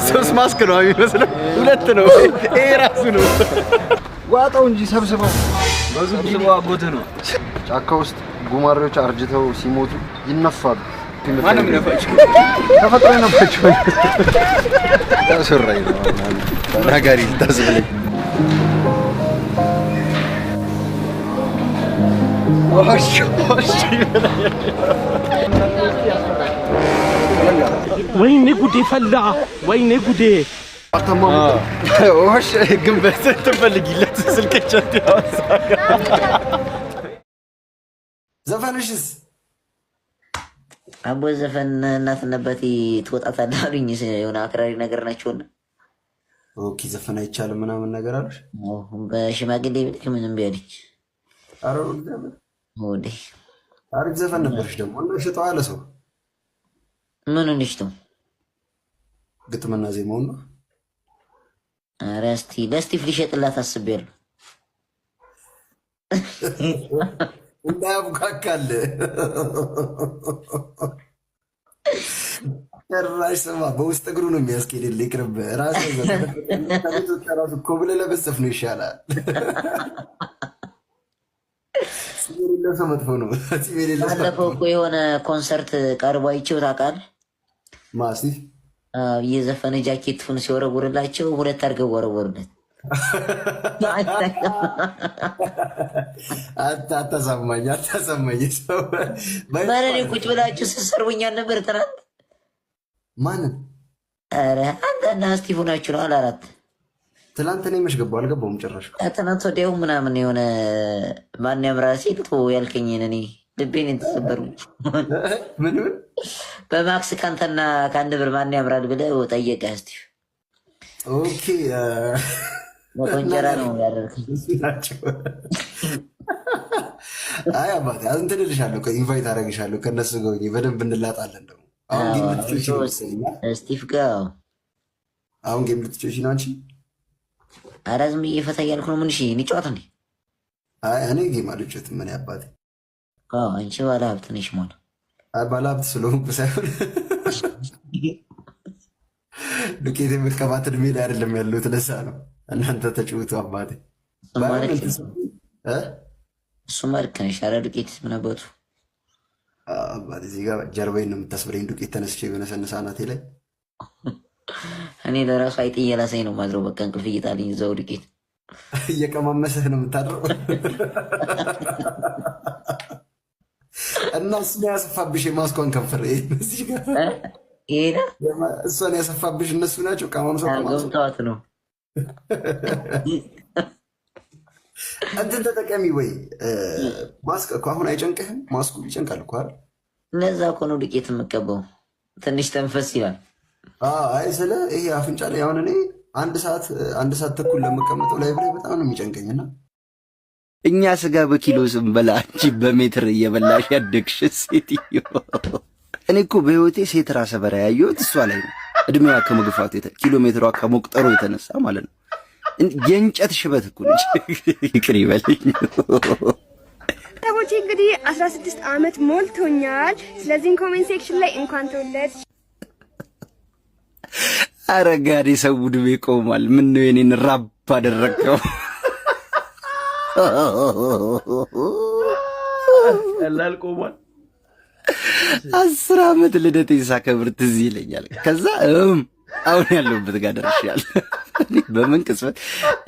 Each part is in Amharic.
ሶስት ማስክ ነው የሚመስለው። ሁለት ነው። ይሄ ራሱ ነው። ዋጣው እንጂ ሰብስበው። ሰብስበው አጎትህ ነው። ጫካ ውስጥ ጉማሬዎች አርጅተው ሲሞቱ ይነፋሉ። ማንም ይነፋቸው? ተፈጥሮ ይነፋቸዋል። ያስወራኝ ነው ተናጋሪ ልታስብለኝ። ዋሽ ዋሽ። ወይኔ ጉዴ ፈላ! ወይኔ ጉዴ! ዋሽ ግን ትፈልጊለት ስልከቻ። ዘፈንሽስ? አቦ ዘፈን እናትና አባቴ ትወጣታለህ አሉኝ። የሆነ አክራሪ ነገር ናቸውና። Okay፣ ዘፈን አይቻልም ምናምን ነገር አሉሽ? በሽማግሌ ብልክ ምንም ቢያለኝ። ኧረ እግዚአብሔር! ወዴ። አሪፍ ዘፈን ነበርሽ ደግሞ እና ሽጠው አለ ሰው። ምን ንሽተው? ግጥምና ዜማውን ነው። ኧረ እስቲ ለስቲፍ ሊሸጥላት አስቤያለሁ። እንዳያቡካካል ጭራሽ። ስማ፣ በውስጥ እግሩ ነው የሚያስኬድልህ። ይቅርብህ። ራስህ ራሱ ኮብለህ ለመሰፍ ነው ይሻላል። ጺም የሌለው ሰው መጥፎ ነው። ጺም የሌለው ሰው ባለፈው እኮ የሆነ ኮንሰርት ቀርቦ አይቼው ታውቃለህ? ማስቲፍ። አዎ፣ እየዘፈነ ጃኬቱን ሲወረውርላቸው ሁለት አድርገው ወረወሩለት። አታሳማኝ፣ አታሳማኝ። ሰው ማለት ቁጭ ብላችሁ ስትሰርቡኛል ነበር ትናንት። ማንን? ኧረ አንተና ስቲቭ ናችሁ ነው አላራት። ትላንት እኔ መች ገባሁ? አልገባሁም ጭራሽ። ትናንት ወዲያው ምናምን የሆነ ማን ያምራል ሲል ቶ ያልከኝን እኔ ልቤን የተሰበሩ። ምን ምን? በማክስ ከአንተና ከአንድ ብር ማን ያምራል ብለህ ጠየቀህ ስቲቭ። Okay። በቆንጀራ ነው ያደረገኝ። ናቸው። አይ አባቴ፣ እንትን እልሻለሁ፣ invite አደርግሻለሁ። ከእነሱ ጋር ሆኜ በደንብ እንላጣለን። ደግሞ አሁን game ልትጮቺ ነው መሰለኝ። ስቲቭ ጋር። አሁን game ልትጮቺ ነው አንቺ? ኧረ ዝም ብዬ ፈታ እያልኩ ነው። ምን እሺ እንጫወት እንዴ? አይ እኔ game አልጫወትም። እኔ አባቴ። አንቺ ባለ ሀብት ነሽ ሞን። አይ ባለሀብት ስለሆንኩ ሳይሆን ዱቄት የመቀባት እድሜ ላይ አይደለም ያለሁት። ለዛ ነው። እናንተ ተጫወቱ አባቴ። እ? እሱማ ልክ ነሽ። ኧረ ዱቄት ምን አባቱ። አባቴ እዚህ ጋር ጀርባዬን ነው የምታስብለኝ። ዱቄት ተነስቼ በነሰንስ አናቴ ላይ። እኔ ለራሱ አይጥ እየላሰኝ ነው ማድረው። በቃ እንቅልፍ እየጣለኝ እዛው ዱቄት። እየቀማመሰህ ነው የምታድረው። እና እሱን ያሰፋብሽ የማስኳን ከንፈር እዚህ ጋር። ይሄ እሷን ያሰፋብሽ እነሱ ናቸው። ቀማምሰው ቀማምሰው። ገምተዋት ነው። እንትን ተጠቀሚ ወይ ማስክ እኮ አሁን አይጨንቅህም? ማስኩ ይጨንቃል እኮ አይደል? እነዛ እኮ ነው ዱቄት የምቀባው። ትንሽ ተንፈስ ይላል። አይ ስለ ይሄ አፍንጫ ላይ አሁን እኔ አንድ ሰዓት፣ 1 ሰዓት ተኩል ለመቀመጠው ላይ በጣም ነው የሚጨንቀኝ እና እኛ ስጋ በኪሎ ስንበላ አንቺ በሜትር እየበላሽ ያደግሽ ሴትዮ። እኔ እኮ በህይወቴ ሴት ራሰ በራ ያየሁት እሷ ላይ ነው። እድሜዋ ከመግፋቱ ኪሎ ሜትሯ ከመቁጠሩ የተነሳ ማለት ነው። የእንጨት ሽበት እኮ ነች። ይቅር ይበልኝ። ቤተሰቦቼ እንግዲህ 16 ዓመት ሞልቶኛል። ስለዚህ comment section ላይ እንኳን ተወለድሽ አረ ጋር የሰው ዕድሜ ቆሟል። ምን ነው የኔን ራብ አደረግከው? ቀላል ቆሟል። 10 ዓመት ልደቴን ሳከብር ትዝ ይለኛል። ከዛ አሁን ያለሁበት ጋር ደርሻለሁ። በምን ቅጽበት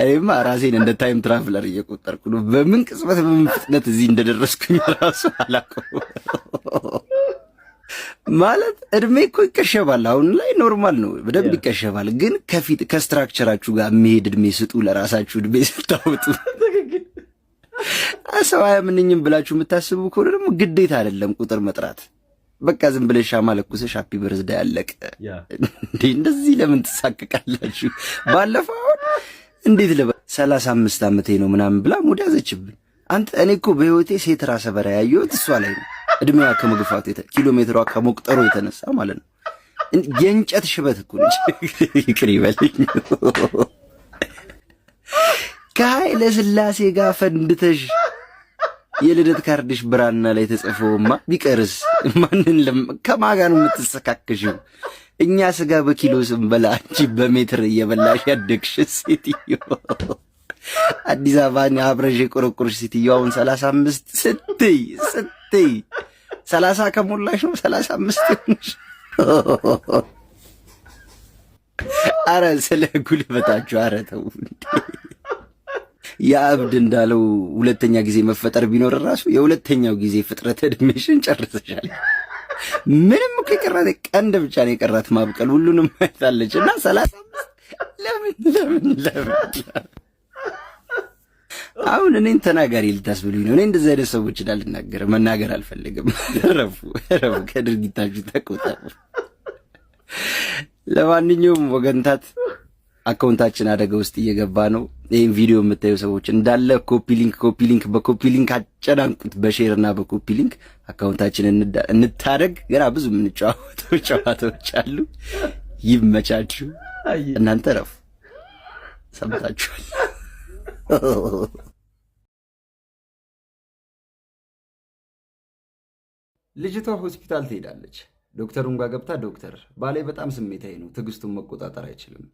እኔማ ራሴን እንደ time traveler እየቆጠርኩ ነው። በምን ቅጽበት በምን ፍጥነት እዚህ እንደደረስኩኝ ራሱ አላውቀውም። ማለት እድሜ እኮ ይቀሸባል። አሁን ላይ normal ነው፣ በደንብ ይቀሸባል። ግን ከፊት ከ structure ኣችሁ ጋር የሚሄድ እድሜ ስጡ ለራሳችሁ። እድሜ ስታወጡ ሰው አያምንኝም ብላችሁ የምታስቡ ከሆነ ደግሞ ግዴታ አይደለም ቁጥር መጥራት። በቃ ዝም ብለሽ ሻማ ለኩሰሽ happy birthday አለቀ። እንዴ እንደዚህ ለምን ትሳቅቃላችሁ? ባለፈው አሁን እንዴት ልበ 35 ዓመቴ ነው ምናምን ብላ mood ያዘችብን። አንተ እኔ እኮ በህይወቴ ሴት ራሰ በራ ያየሁት እሷ ላይ ነው። እድሜዋ ከመግፋቱ ኪሎ ሜትሯ ከመቁጠሩ የተነሳ ማለት ነው። የእንጨት ሽበት እኮ ነች። ይቅር ይበልኝ። ከኃይለ ሥላሴ ጋር ፈንድተሽ የልደት ካርድሽ ብራና ላይ ተጽፎማ ቢቀርስ ማንን ከማን ጋር ነው የምትሰካከሽው? እኛ ስጋ በኪሎ ስንበላ አንቺ በሜትር እየበላሽ ያደግሽ ሴትዮ፣ አዲስ አበባን አብረሽ የቆረቆርሽ ሴትዮ አሁን 35 ስትይ 30 ከሞላሽ ነው 35 ሆንሽ። አረ ስለ ጉልበታችሁ አረ ተው እንዴ። ያ እብድ እንዳለው ሁለተኛ ጊዜ መፈጠር ቢኖር ራሱ የሁለተኛው ጊዜ ፍጥረት እድሜሽን ጨርሰሻል። ምንም እኮ የቀራት ቀንድ ብቻ ነው የቀራት ማብቀል፣ ሁሉንም አይታለች። እና 35 ለምን ለምን ለምን? አሁን እኔን ተናጋሪ ልታስብሉኝ ነው? እኔ እንደዚህ አይነት ሰዎች እንዳልናገር መናገር አልፈልግም። እረፉ፣ እረፉ፣ ከድርጊታችሁ ተቆጠቡ። ለማንኛውም ወገንታት አካውንታችን አደጋ ውስጥ እየገባ ነው። ይህን ቪዲዮ የምታዩ ሰዎች እንዳለ copy link፣ copy link፣ በ copy link አጨናንቁት። በ share እና በ copy link አካውንታችን እንታደግ። ገና ብዙ የምንጨዋወተው ጨዋታዎች አሉ። ይመቻችሁ። እናንተ ረፉ። ሰምታችኋል። ልጅቷ ሆስፒታል ትሄዳለች። ዶክተሩን ጋር ገብታ "ዶክተር፣ ባሌ በጣም ስሜታዊ ነው፣ ትዕግስቱን መቆጣጠር አይችልም።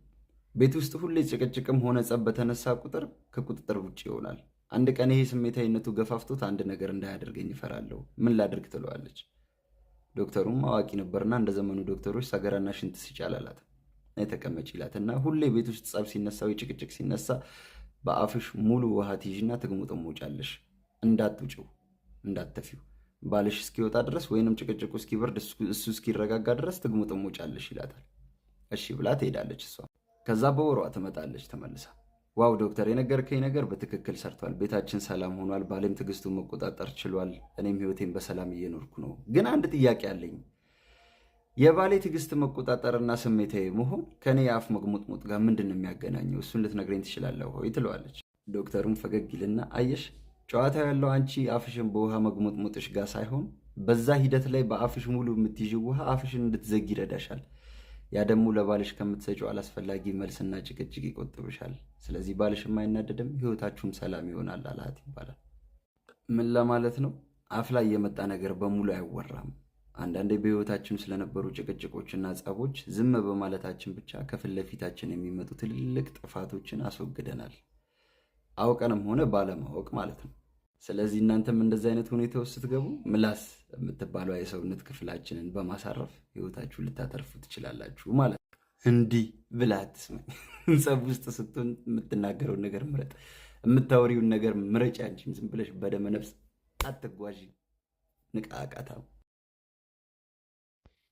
ቤት ውስጥ ሁሌ ጭቅጭቅም ሆነ ጸብ በተነሳ ቁጥር ከቁጥጥር ውጭ ይሆናል። አንድ ቀን ይሄ ስሜታዊነቱ ገፋፍቶት አንድ ነገር እንዳያደርገኝ እፈራለሁ። ምን ላድርግ?" ትለዋለች። ዶክተሩም አዋቂ ነበርና እንደ ዘመኑ ዶክተሮች ሰገራና ሽንት ስጪ አላላትም። "ተቀመጭ" ይላትና "ሁሌ ቤት ውስጥ ጸብ ሲነሳ ወይ ጭቅጭቅ ሲነሳ በአፍሽ ሙሉ ውሃ ትይዥና ትግሙጥሙጫለሽ። እንዳትውጪው፣ እንዳትተፊው፣ ባልሽ እስኪወጣ ድረስ ወይንም ጭቅጭቁ እስኪበርድ፣ እሱ እስኪረጋጋ ድረስ ትግሙጥሙጫለሽ" ይላታል። እሺ ብላ ትሄዳለች እሷ። ከዛ በወሯ ትመጣለች ተመልሳ። "Wow ዶክተር፣ የነገርከኝ ነገር በትክክል ሰርቷል። ቤታችን ሰላም ሆኗል። ባሌም ትዕግስቱን መቆጣጠር ችሏል። እኔም ህይወቴን በሰላም እየኖርኩ ነው። ግን አንድ ጥያቄ አለኝ። የባሌ ትዕግስት መቆጣጠርና ስሜታዊ መሆን ከእኔ የአፍ መግሞጥሞጥ ጋር ምንድን ነው የሚያገናኘው? እሱን ልትነግረኝ ትችላለህ ወይ?" ትለዋለች። ዶክተሩም ፈገግ ይልና "አየሽ፣ ጨዋታው ያለው አንቺ አፍሽን በውሃ መግሞጥሞጥሽ ጋር ሳይሆን በዛ ሂደት ላይ በአፍሽ ሙሉ የምትይዥው ውሃ አፍሽን እንድትዘጊ ይረዳሻል። ያ ደግሞ ለባልሽ ከምትሰጪው አላስፈላጊ መልስና ጭቅጭቅ ይቆጥብሻል። ስለዚህ ባልሽም አይናደድም፣ ህይወታችሁም ሰላም ይሆናል" አላት ይባላል። ምን ለማለት ነው? አፍ ላይ የመጣ ነገር በሙሉ አይወራም። አንዳንዴ በህይወታችን ስለነበሩ ጭቅጭቆችና ጸቦች ዝም በማለታችን ብቻ ከፊት ለፊታችን የሚመጡ ትልልቅ ጥፋቶችን አስወግደናል። አውቀንም ሆነ ባለማወቅ ማለት ነው። ስለዚህ እናንተም እንደዚህ አይነት ሁኔታ ውስጥ ስትገቡ ምላስ የምትባለው የሰውነት ክፍላችንን በማሳረፍ ህይወታችሁን ልታተርፉ ትችላላችሁ ማለት ነው። እንዲህ ብለህ አትስማኝ። ጸብ ውስጥ ስትሆን የምትናገረውን ነገር ምረጥ፣ የምታወሪውን ነገር ምረጭ። አንቺም ዝም ብለሽ በደመ ነፍስ አትጓዢ። ንቃቃታ።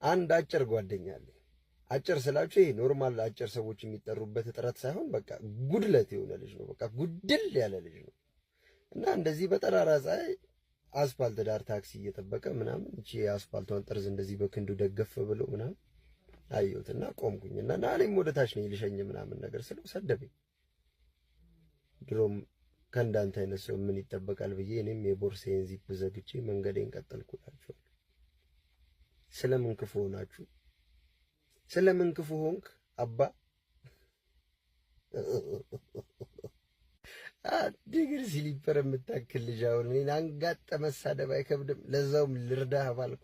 አንድ አጭር ጓደኛ አለኝ። አጭር ስላችሁ ይሄ normal አጭር ሰዎች የሚጠሩበት እጥረት ሳይሆን በቃ ጉድለት የሆነ ልጅ ነው። በቃ ጉድል ያለ ልጅ ነው። እና እንደዚህ በጠራራ ፀሐይ አስፋልት ዳር ታክሲ እየጠበቀ ምናምን እቺ የአስፋልቷን ጠርዝ እንደዚህ በክንዱ ደገፍ ብሎ ምናምን አየሁት እና ቆምኩኝ እና ና እኔም ወደ ታች ነኝ ልሸኝ ምናምን ነገር ስለው ሰደበኝ። ድሮም ከእንዳንተ አይነት ሰው ምን ይጠበቃል ብዬ እኔም የቦርሴን ዚፕ ዘግቼ መንገዴን ቀጠልኩላችኋለሁ። ስለምን ክፉ ሆናችሁ? ስለምን ክፉ ሆንክ አባ? አንድ እግር slipper የምታክል ልጅ አሁን እኔን አንጋጠ መሳደብ አይከብድም? ለዛውም ልርዳህ ባልኩ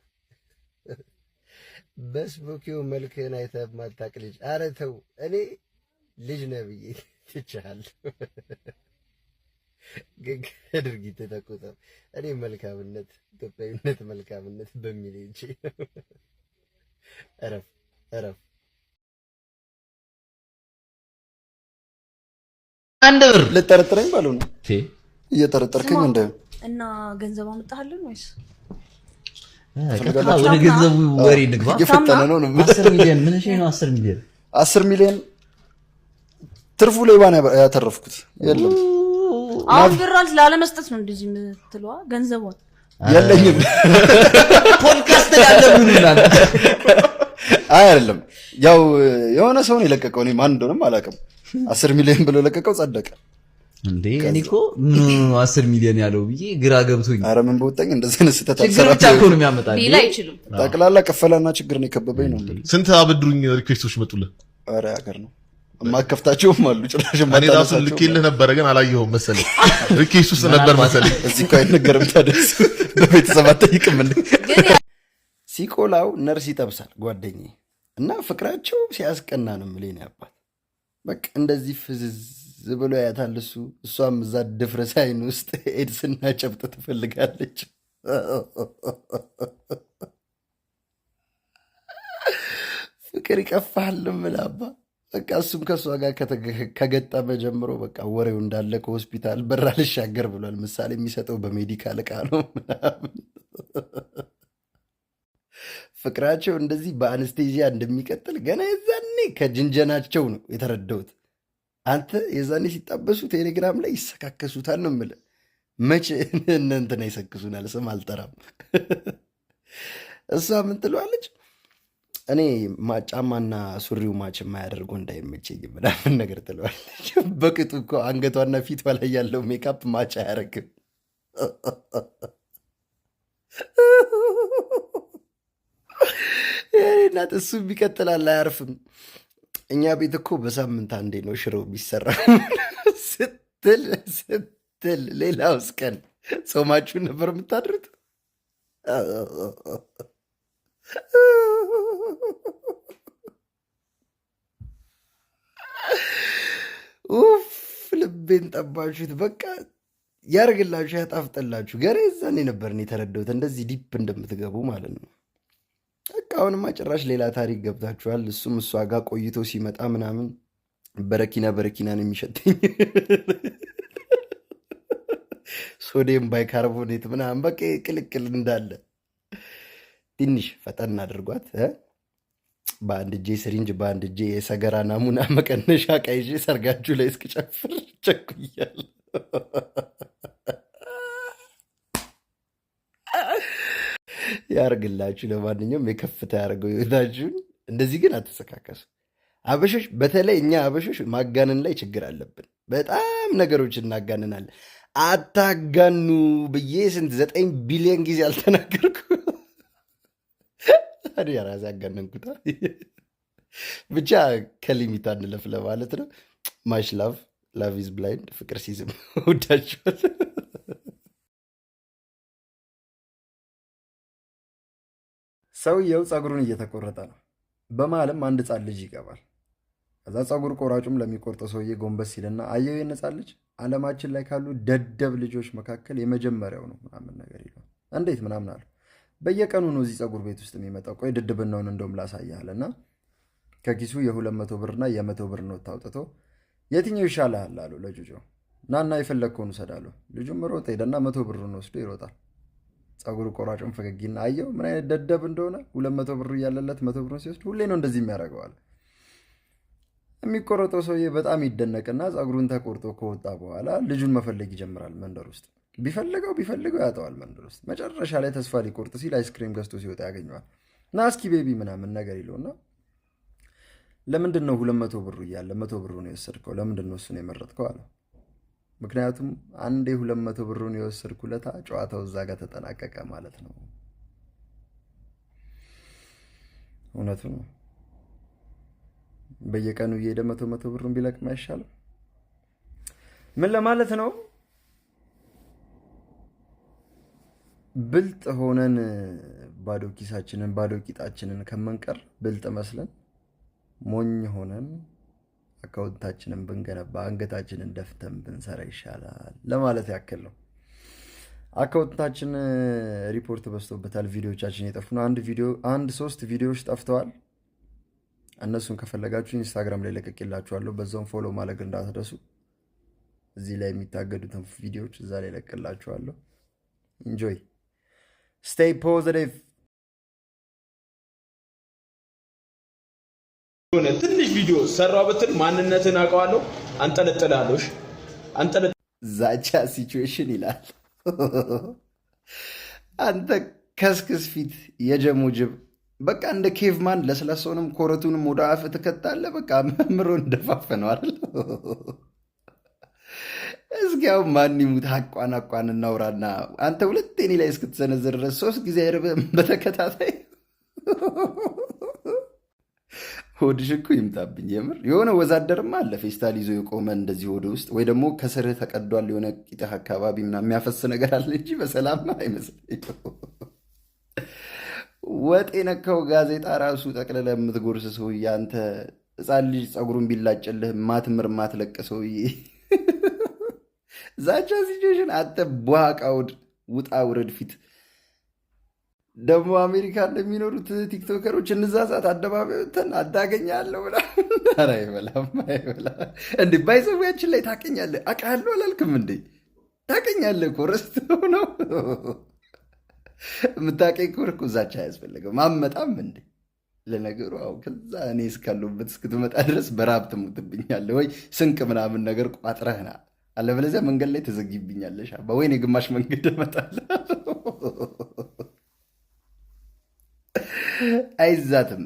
በስቡኪው መልክህን አይተህ ማታቅ ልጅ። ኧረ ተው፣ እኔ ልጅ ነህ ብዬ ትቼሃለሁ። ግን ከድርጊት ተቆጠብ። እኔ መልካምነት፣ ኢትዮጵያዊነት፣ መልካምነት በሚል እንጂ እረፍ፣ እረፍ። 1 ብር። ልጠረጥረኝ ባሉ ነው፣ እየጠረጠርከኝ እንዳይሆን። እና ገንዘብ አመጣሃልን ወይስ? ቀጥታ ወደ ገንዘቡ ወሬ ንግባ። እየፈጠነ ነው ነው። 10 ሚሊዮን ምን ነው? 10 ሚሊዮን? 10 ሚሊዮን ትርፉ ሌባ ነው ያተረፍኩት። የለም። አሁን ብር ላለመስጠት ነው እንደዚህ የምትለዋ ገንዘቧን። የለኝም። ፖድካስት ላይ ያለ ምን እናንተ? አይ አይደለም፣ ያው የሆነ ሰው ነው የለቀቀው። እኔ ማን እንደሆነም አላውቅም። 10 ሚሊዮን ብሎ ለቀቀው፣ ጸደቀ። እንዴ እኔ እኮ ምን ሆኖ ነው 10 ሚሊዮን ያለው ብዬ ግራ ገብቶኝ። ኧረ ምን በወጣኝ፣ እንደዚህ አይነት ስህተት ችግር አልሰራም። ብቻ እኮ ነው የሚያመጣ። ሌላ አይችልም። ጠቅላላ ቅፈላና ችግር ነው የከበበኝ ነው የምልህ። ስንት አበድሩኝ request ኦች መጡልህ? ኧረ ሀገር ነው፣ የማከፍታቸውም አሉ ጭራሽ እኔ ራሱ የማታነሳቸውም። ልኬልህ ነበረ ግን አላየኸውም መሰለኝ። Request ውስጥ ነበር መሰለኝ። እዚህ እኮ አይነገርም። ታዲያ በቤተሰብ አትጠይቅም እንዴ? ግን ሲቆላው ነርስ ይጠብሳል ጓደኛዬ። እና ፍቅራቸው ሲያስቀና ነው የምልህ የእኔ አባት። በቃ እንደዚህ ፍዝዝ ብሎ ያያታል እሱ፣ እሷም እዛ ድፍረስ አይን ውስጥ ኤድስና ጨብጥ ትፈልጋለች። ፍቅር ይቀፋል የምልህ አባ። በቃ እሱም ከእሷ ጋር ከገጠመ ጀምሮ በቃ ወሬው እንዳለ ከሆስፒታል በር አልሻገር ብሏል። ምሳሌ የሚሰጠው በ medical ዕቃ ነው ምናምን። ፍቅራቸው እንደዚህ በ anesthesia እንደሚቀጥል ገና የዛኔ ከጅንጀናቸው ነው የተረዳሁት። አንተ የዛኔ ሲጣበሱ ቴሌግራም ላይ ይሰካከሱታል ነው የምልህ። መቼ እነ እንትና ይሰክሱናል፣ ስም አልጠራም። እሷ ምን ትለዋለች? እኔ ጫማና ሱሪው match የማያደርጉ እንዳይመቸኝ ምናምን ነገር ትለዋለች። በቅጡ እኮ አንገቷና ፊቷ ላይ ያለው makeup match አያደርግም። የእኔ እናት እሱም ይቀጥላል፣ አያርፍም። እኛ ቤት እኮ በሳምንት አንዴ ነው ሽሮ የሚሰራ ስትል ሌላውስ ቀን ጾማችሁን ነበር የምታድሩት? ኡፍ ልቤን ጠባችሁት። በቃ ያርግላችሁ፣ ያጣፍጥላችሁ። ገና የዛኔ ነበር እኔ የተረዳሁት እንደዚህ deep እንደምትገቡ ማለት ነው። በቃ አሁንማ ጭራሽ ሌላ ታሪክ ገብታችኋል። እሱም እሷ ጋር ቆይቶ ሲመጣ ምናምን በረኪና በረኪና ነው የሚሸተኝ፣ sodium bicarbonate ምናምን በቃ ቅልቅል እንዳለ። ትንሽ ፈጠን አድርጓት እ? በአንድ እጄ syringe በአንድ እጄ የሰገራ ናሙና መቀነሻ ዕቃ ይዤ ሰርጋችሁ ላይ እስክጨፍር ቸኩያለሁ። ያርግላችሁ። ለማንኛውም የከፍታ ያደርገው ህይወታችሁን። እንደዚህ ግን አትሰካከሱ። አበሾች፣ በተለይ እኛ አበሾች ማጋነን ላይ ችግር አለብን። በጣም ነገሮች እናጋንናለን። አታጋኑ ብዬ ስንት 9 ቢሊዮን ጊዜ አልተናገርኩ? እኔ ራሴ አጋነንኩታ። ብቻ ከ limit አንለፍ ለማለት ነው። Much love. Love is blind። ፍቅር ሲዝም ወዳችኋል። ሰውየው ፀጉሩን እየተቆረጠ ነው። በመሀልም አንድ ህፃን ልጅ ይገባል። ከዛ ፀጉር ቆራጩም ለሚቆርጠው ሰውዬ ጎንበስ ሲልና አየው ይህን ህፃን ልጅ፣ ዓለማችን ላይ ካሉ ደደብ ልጆች መካከል የመጀመሪያው ነው ምናምን ነገር ይለዋል። እንዴት ምናምን አለው። በየቀኑ ነው እዚህ ፀጉር ቤት ውስጥ የሚመጣው። ቆይ ድድብናውን እንደውም ላሳይህ እና ከኪሱ የ200 ብርና የ100 ብር ኖት አውጥቶ የትኛው ይሻልሃል አለው ለጁጆ። ናና የፈለግከውን ውሰድ አለው። ልጁም ሮጠ ሄደና 100 ብሩን ወስዶ ይሮጣል። ፀጉር ቆራጩን ፈገግ ይልና አየው ምን አይነት ደደብ እንደሆነ፣ 200 ብሩ እያለለት 100 ብሩን ሲወስድ ሁሌ ነው እንደዚህ የሚያደርገው አለ። የሚቆረጠው ሰውዬ በጣም ይደነቅና ፀጉሩን ተቆርጦ ከወጣ በኋላ ልጁን መፈለግ ይጀምራል። መንደር ውስጥ ቢፈልገው ቢፈልገው ያጠዋል። መንደር ውስጥ መጨረሻ ላይ ተስፋ ሊቆርጥ ሲል አይስክሪም ገዝቶ ሲወጣ ያገኘዋል። ና እስኪ baby ምናምን ነገር ይለውና ለምንድን ነው 200 ብሩ እያለ 100 ብሩን የወሰድከው? ለምንድን ነው እሱን የመረጥከው አለው። ምክንያቱም አንዴ 200 ብሩን የወሰድኩ ለታ ጨዋታው እዛ ጋር ተጠናቀቀ ማለት ነው። እውነቱ ነው። በየቀኑ እየሄደ መቶ መቶ ብሩን ቢለቅም አይሻልም? ምን ለማለት ነው? ብልጥ ሆነን ባዶ ኪሳችንን ባዶ ቂጣችንን ከምንቀር ብልጥ መስለን ሞኝ ሆነን አካውንታችንን ብንገነባ፣ አንገታችንን ደፍተን ብንሰራ ይሻላል ለማለት ያክል ነው። አካውንታችን ሪፖርት በዝቶበታል። ቪዲዮቻችን የጠፉ ነው። አንድ ቪዲዮ አንድ ሶስት ቪዲዮዎች ጠፍተዋል። እነሱን ከፈለጋችሁ ኢንስታግራም ላይ ለቅቄላችኋለሁ። በዛውም follow ማድረግ እንዳትረሱ። እዚህ ላይ የሚታገዱትን ቪዲዮዎች እዛ ላይ ለቅላችኋለሁ። Enjoy, stay positive። የሆነ ትንሽ ቪዲዮ ሰራው ብትል ማንነትን አውቀዋለሁ፣ አንጠለጥልሃለሁ። እሺ አንጠለጥ ዛቻ situation ይላል። አንተ ከስክስ ፊት የጀሙ ጅብ፣ በቃ እንደ caveman ለስላሳውንም ኮረቱንም ወደ አፍ ትከታለህ። በቃ መምሮ እንደፋፈነው አይደል? እስኪ አሁን ማን ይሙት ሀቋን ሀቋን እናውራና አንተ ሁለት እኔ ላይ እስክትሰነዝር ድረስ ሶስት ጊዜ አይርብህም በተከታታይ? ሆድሽ እኮ ይምጣብኝ። የምር የሆነ ወዛደርማ አለ ፌስታል ይዞ የቆመ እንደዚህ ሆድ ውስጥ፣ ወይ ደግሞ ከስርህ ተቀዷል የሆነ ቂጥህ አካባቢ ምናምን የሚያፈስ ነገር አለ እንጂ በሰላም አይመስለኝም። ወጥ የነካው ጋዜጣ ራሱ ጠቅልለህ የምትጎርስ ሰውዬ፣ አንተ ሕፃን ልጅ ፀጉሩን ቢላጭልህ ማትምር ማትለቅ ሰውዬ፣ ዛቻ situation አንተ ቧቃውድ ውጣ ውረድ ፊት። ደግሞ አሜሪካ እንደሚኖሩት ቲክቶከሮች እንዛዛት አደባባይ ወጥተን አታገኛለሁ ምናምን። ኧረ አይበላም አይበላም። እንዴ ባይዘዊያችን ላይ ታቀኛለህ፣ አውቃለሁ አላልክም እንዴ? ታቀኛለህ እኮ፣ ረስተው ነው። የምታውቀኝ ከሆነ እኮ ዛቻ አያስፈልግም። አመጣም እንዴ? ለነገሩ አዎ፣ ከዛ እኔ እስካለሁበት እስክትመጣ ድረስ በረሃብ ትሞትብኛለህ ወይ ስንቅ ምናምን ነገር ቋጥረህ ና፣ አለበለዚያ መንገድ ላይ ትዘጊብኛለሽ። አባ ወይኔ ግማሽ መንገድ እመጣለሁ። አይዛትም።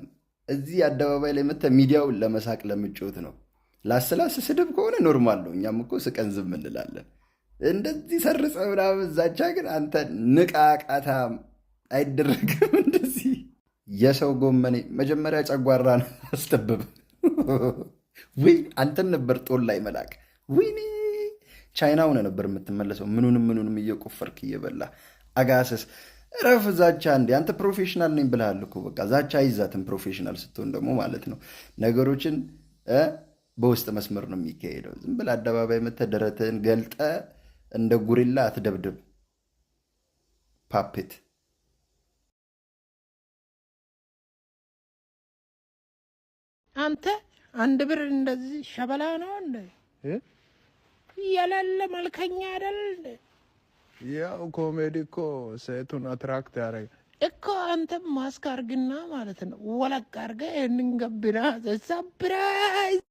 እዚህ አደባባይ ላይ መተህ ሚዲያውን ለመሳቅ ለምጮት ነው። ላስላስ ስድብ ከሆነ normal ነው። እኛም እኮ ስቀን ዝም እንላለን። እንደዚህ ሰርጸ ምናምን ዛቻ ግን አንተ ንቃቃታ አይደረግም። እንደዚህ የሰው ጎመኔ መጀመሪያ ጨጓራን አስጠብብ። ውይ አንተን ነበር ጦል ላይ መላክ። ወይኔ ቻይና ሆነ ነበር የምትመለሰው። ምኑንም ምኑንም እየቆፈርክ እየበላ አጋሰስ። እረፍ ዛቻ። እንዴ አንተ professional ነኝ ብለሃል እኮ፣ በቃ ዛቻ አይዛትም። Professional ስትሆን ደግሞ ማለት ነው ነገሮችን በውስጥ መስመር ነው የሚካሄደው። ዝም ብለህ አደባባይ መተህ ደረትህን ገልጠህ እንደ ጉሪላ አትደብድብ። Puppet። አንተ 1 ብር እንደዚህ ሸበላ ነው እንደ የሌለ መልከኛ አይደል እንደ? ያው ኮሜዲ እኮ ሴቱን attract ያደርጋል። እኮ አንተ ማስክ አርግና ማለት ነው ወለቅ አርገ ይህንን ገብና surprise።